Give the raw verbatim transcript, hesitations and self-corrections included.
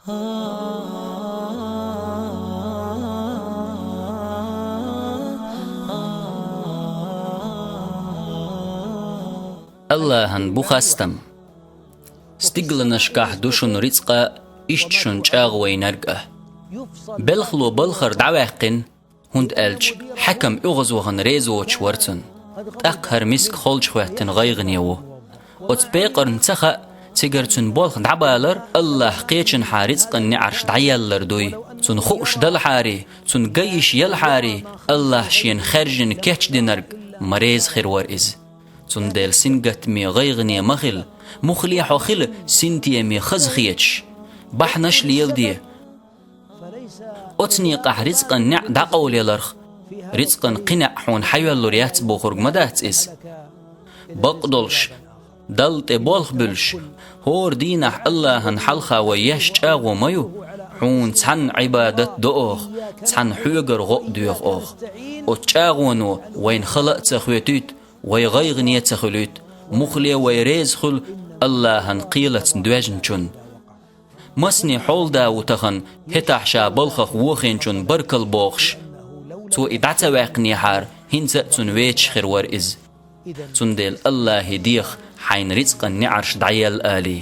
Аллахӏан бу хастам. Стигланашкахь ду шун рицкъа, иштта шун чӏагӏвайнарг а. Белхало балхара дӏаваьккхина, хӏунда аьлча хьаькам оьгӏазвахана реза воцуш вара цунна. Тӏаккха хӏара миска холчу хӏоьттина гӏайгӏане ву. Оцу пекъарна ца хаьа, цигара цуьнан болх дӏабалар, Аллахӏ кхечанхьа рицкъан неӏарш дӏаеллар дуй. Цунна хууш далахьарий, цунна ган йиш ялахьарий, Аллахӏ шена хаьржина кечдинарг ма реза хир вара иза. Цундела сингаттаме, гӏайгӏане ма хила, муххале хьо хила синтеме, хазахеташ. Бахьанаш леладе. Оцу некъахь рицкъан неӏ дӏакъовлаяларх, рицкъан кхин неӏ хьуна хьайоьллур яц бохург ма дац иза. Бакъдолуш, Далла тӏе болх буьллуш, хӏора дийнахь Аллахӏан хьалха вай еш чӏагӏо ма ю: хьуна цхьанна Ӏибадат до оха, цхьанна хьоьгара гӏо а доьху оха. Оцу чӏагӏоно вайна хала а ца хоьтуьйту, вай гӏайгӏане а ца хуьлуьйту, муххале вай реза хуьлу Аллахӏан кхелаца доьжначунна. Масане хьолада ву тахана хӏетахь ша балхах вохийначунна баркалла бохуш, цо и дӏа ца ваьккхинехьара, хӏинца а цунна вехаш хир вара иза. Цундела Аллахӏе деха хьайна рицкъан неӏарш дӏаелла алий.